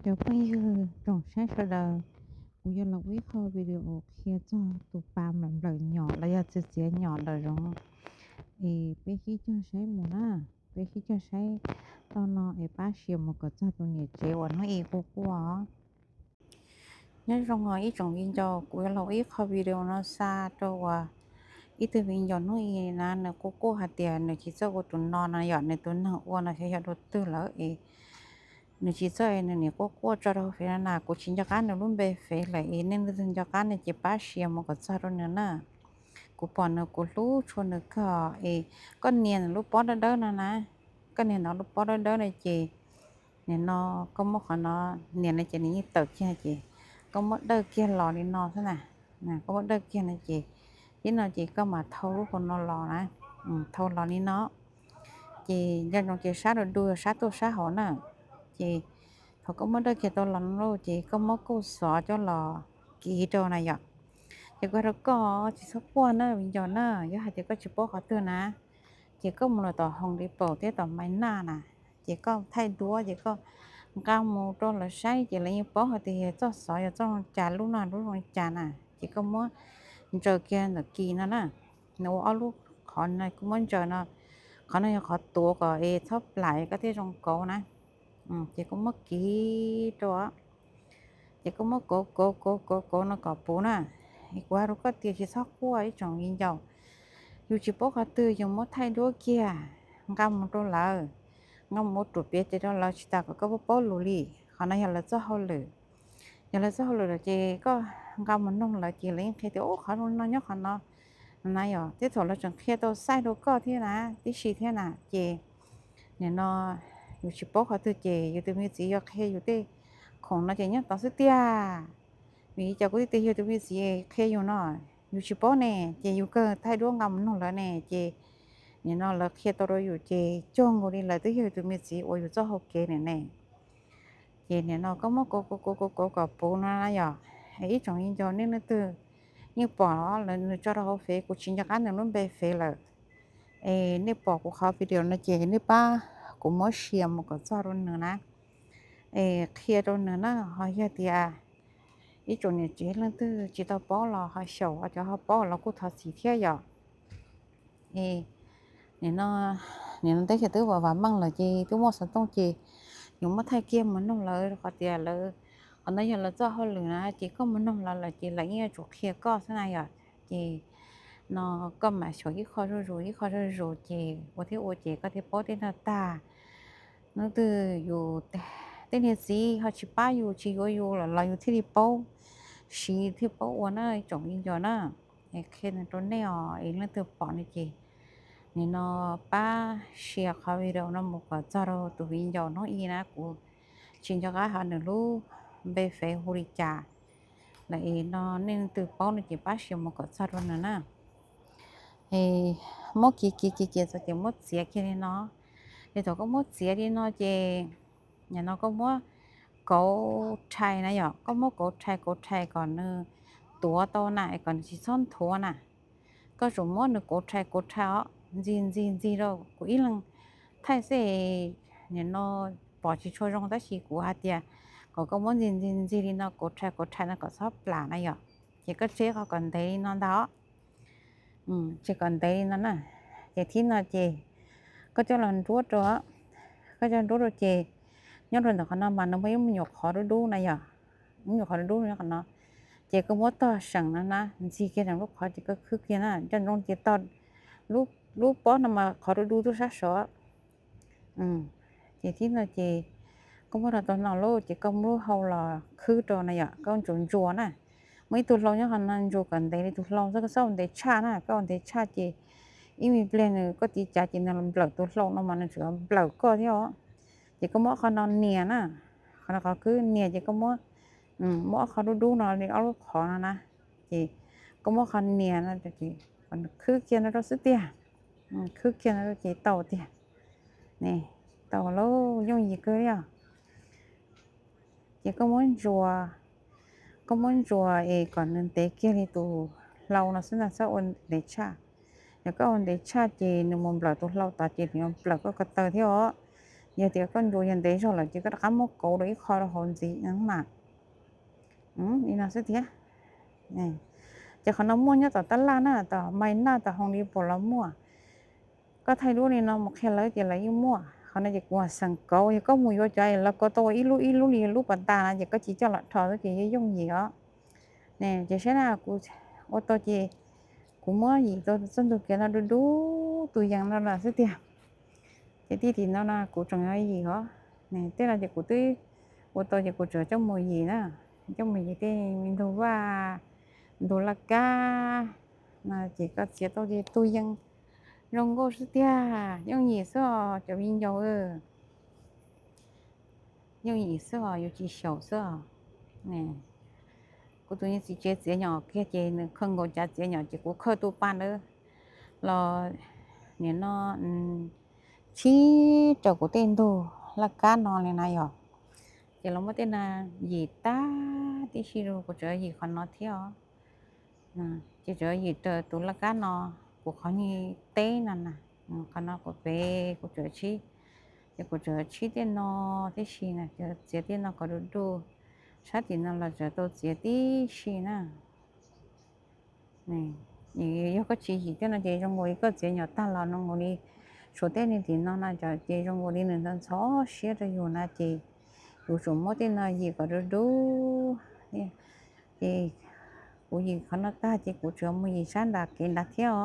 Cov phooj ywg tsoom saib sawv daws, kuv yuav los ua ib qho video qhia txog tus pas nplawm nplawm nyom los yog txiav txiav nyom nram zoov, es peb sib cog saib mus na, peb sib cog saib tau no es pab share mus kom txog tus niam tsev uas hnub i quaj quaj os. Nyob zoo os ib tsoom viv ncaus, kuv yuav los ua ib qho video no xa rau uas ib tug viv ncaus hnub i na nws quaj quaj hais tias nws tsis txawj ua tus no no yom, nws tus neeg ua no xyov yog dua twg lawm es nws tsis txawj, nws nim quaj quaj tso rau hauv fev no na. Kuv tsis nco qab nws lub npe fev lawm es nej leej twg nco qab no ces pab share mus kom txog rau nws na. Kuv pom nws kuv hlub tshua nws kawg es koj nias nws lub pob dawb dawb no na, koj nias nws lub pob dawb dawb no ces nim no koj muab qhov no nias no ces nws yeej tawm kiag ces koj muab dawj kiag los li no xwb na, koj muab dawj kiag no ces tib no ces koj mam thau lub hauv no los na, thau los li no ces nco ntsoov ces sab du du sab tuaj sab hauv na. Ces thaum koj muab dawj kiag tau los no ces koj muab kauj xov coj los kiv rau na yom. Ces kuv hais rau koj tsis txhob quaj na viv ncaus na, yog hais tias koj tsis paub qhov twg na ces koj mus lawm tom Home Depot thiab tom Menards na, ces koj thaij duab ces koj nqa mus rau lawv saib ces lawv yeej paub hais tias yog txoj xov yog txoj zoo cas, lub no lub zoo cas na. Ces koj muab ntsaws kiag ntawm kis no na, nws ua ob lub qhov no koj muab ntsaws no, qhov no yog qhov tuav kom es txhob plam koj thiaj zoo kauv na. Ces koj muab kiv rau, ces koj muab kauv kauv kauv kauv kauv no kom puv na. Es kuv hais rau koj tias tsis txhob quaj ib tsoom viv ncaus, yus tsis paub qhov twg yus muab thaij duab kiag, nqa mus rau lawv, nqa mus ua ruam piav tes rau lawv tsis tas kom koj paub paub lus li. Qhov no yog lawv txoj hauj lwm. Yog lawv txoj hauj lwm lawm ces koj nqa mus noog lawv ces lawv yeej qhia tias ub qhov zoo no nyob qhov no na yom. Thiab thaum lawv tseem qhia tau xaij rau koj thiab na, tib si thiab na ces nim no yus tsis paub qhov twg ces yus tus me txiv yuav qhia yus tej khoom no ces nyob tod xwb tiag. Vim li cas kuv thiaj tias yus tus me txiv qhia yus no, yus tsis paub ne ces yus kawg thaij duab nqa mus noog lawv ne ces nim no lawv qhia tau rau yus ces cuag nkaus li lawv twb yog yus tus me txiv uas yus txoj hau kev ne ne. Ces nim no koj muab kauv kauv kauv kauv kauv kom puv no na yom. Ib tsoom viv ncaus nej leej twg yeej pom lawv nws tso rau hauv fev, kuv tsis nco qab nws lub npe fev lawm. Es nej pom kuv qhov video no ces nej pab kuv muab share mus kom txog rau nws na. Es qhia rau nws na, ho yog tias ib tsoom niam tsev leej twg tsis tau paub los ho xyaum, cov ho paub los kuj thov txim thiab yom. Es nim no, nim no teb chaws twb vam vam meej lawm ces twb muaj xov tooj ces yus muab thaij kiag mus noog lawv, qhov tias lawv, qhov no yog lawv txoj hauj lwm na ces koj mus noog lawv lawm ces lawv yeej yuav tsum qhia koj xwb na yom. Ces no koj mam xyaum ib qho zuj zus ib qho zuj zus ces ua thiab ua ces koj thiaj paub tej no tag. Hnub twg yus tej niag txiv ho tsis pab yus tsis yuav yus los los yus thiaj li paub siv thiaj paub ua na ib tsoom viv ncaus na. Es qhia rau nej os, es leej twg pom no ces nim no pab share qhov video no mus kom txog rau tus viv ncaus hnub i na, kuv tsis nco qab hais nws lub npe fev hu li cas lawm, es no nej leej twg paub no ces pab share mus kom txog rau nws na. Es muab kiv kiv kiv kiv txog ces muab txiav kiag li no. Ces thaum koj muab txiav li no ces nim no koj muab kauv rhais na yom, koj muab kauv rhais kauv rhais kom nws tuav tau na, es kom nws tsis txhob nthuav na. Koj tsum muab nws kauv rhais kauv rhais os, ntxig ntxig ntxig rau. Kuv ib leeg thaij xwb, nim no pom tsis tshua zoo tab sis kuv hais tias kom koj muab ntxig ntxig ntxig li no kauv rhais kauv rhais no kom txhob plam na yom. Ces koj tseb qhov kom ntev li no ntag os. Tseb kom ntev li no na. Ces thib no ces koj coj los nruab rau, koj coj nruab rau ces nyob rau ntawm qhov no mas nws muaj ib me nyuam qhov dub dub na yom, me nyuam qhov dub dub nyob qhov no. Ces koj muab tog seem no na, ntxig kiag seem lub qhov ces koj khwb kiag na, nco ntsoov ces tog lub pob no mas qhov dub dub tuaj sab saud. Ces thib no ces koj muab rau tau no lauj ces koj muab lub hau los khwb rau na yom, koj ntsuas ntsuas na. Muaj ib tug hlau nyob qhov no ntsuas kom ntev li tus hlau xwb, koj txhob ua ntev tshaj na, koj ua ntev tshaj ces ib me pliag nws koj tiv cav ces nws los nplawm tus hlau no mas nws tseem los nplawm koj thiab os. Ces koj muab qhov no nias na, qhov no qhov khwb nias ces koj muab, muab ob qho dub dub no li ob lub qhov no na, ces koj muab qhov nias no ces kom nws khwb kiag no rau xwb tiag. Khwb kiag no rau ces tau tiag. Ne, tau lauj, yooj yim kawg li os. Ces koj muab ntsuas, koj muab ntsuas es kom nws ntev kiag li tus hlau no xwb na, txhob ua ntev tshaj. Yog koj ua ntev tshaj ces nws mus nplawm tus hlau tod ces nws yuav nplawm koj ko taw thiab os. Yog tias koj ntsuas yog ntev zog lawm ces koj rov qab muab kauv rau ib qho rau hauv ntxiv mas. Li no xwb thiab. Ces qhov no muaj nyob tom tab laj na, tom Mai Naj tom Home Depot los muaj. Koj thaij duab li no mus qhia lawv ces lawv yeej muaj. Qhov no ces kuv xeem kauv, yog koj mus yuav cov lawv kauv tau ua ib lub ib lub li lub pas tas no ces koj cia coj los rho xwb ces yeej yooj yim os. Ces saib na, kuv ua tau ces kuv muab yim tau txoj ntug kev no du du tus yees no lawm xwb tiag. Ces tib tim no no kuv tseem yuav yim os. Tej no ces kuv twb ua tau ces kuv tseem coj mus yim na, coj mus yim tej me ntug vaj, ntug laj kab no ces koj txiav tau ces tus yees zoo nkauj xwb tiag, yooj yim xwb os cov viv ncaus. Yooj yim xwb os, yuav tsis xyaum xwb os. Kuv tus niag txiv tsev txiav nyom kiag ces nws khaws nkaus cav txiav nyom ces kuv khaws tus pas ntawd los nim no tshib rau kuv tej ntug laj kab no li na yom. Ces los muab tej no yim tag tib si rau, kuv tseem yim qhov no thiab os. Ces tseem yim raws tus laj kab no, kuv qhov niag teb no na, qhov no kuv pem kuv tseem tshib, ces kuv tseem tshib tej no tib si na, txiav tej no kom du du, sab tim no los tseem tau txiav tib si na. Yog koj tsis yim tej no ces zoo nkaus li koj txiav nyom tag los zoo nkaus li, tshuav tej niag tim no na ces zoo nkaus li nws ntxhov ntxhov siab rau yus na ces yus tsum muab tej no yim kom du du. Ces kuv yim qhov no tag ces kuv tseem mus yim sab nram kev nrad thiab os.